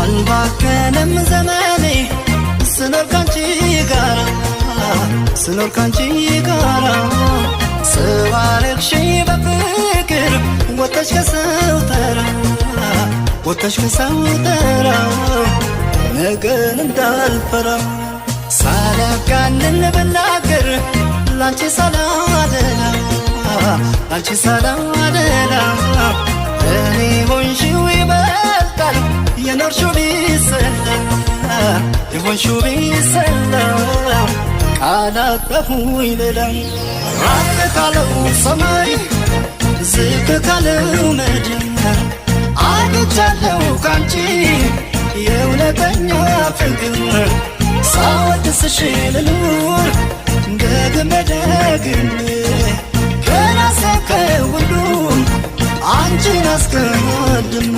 አልባከንም ዘመኔ ስኖር ካንቺ ጋራ፣ ስኖር ካንቺ ጋራ። ሰው አረግሽኝ በፍቅር ወጥተሽ ከሰው ተራ፣ ወጥተሽ ከሰው ተራ፣ ነገን እንዳልፈራ። ሳላጋንን ብናገር ላንቺ ሳላደላ፣ ላንቺ ሳላደላ፣ እኔ ሆንሽው ይበልጣል የኖርሽው ቢሰላ፣ የሆንሽው ቢሰላ፣ ቃላጠፉኝ ሌላ። ራቅ ካለው ሰማይ ዝቅ ካለው ምድር አግኝቻለሁ ካንቺ የእውነተኛ ፍቅር። ሳወድስሽ ልኑር ደግሜ ደግሜ፣ ከራሴ ከሁሉም አንቺን አስቀድሜ።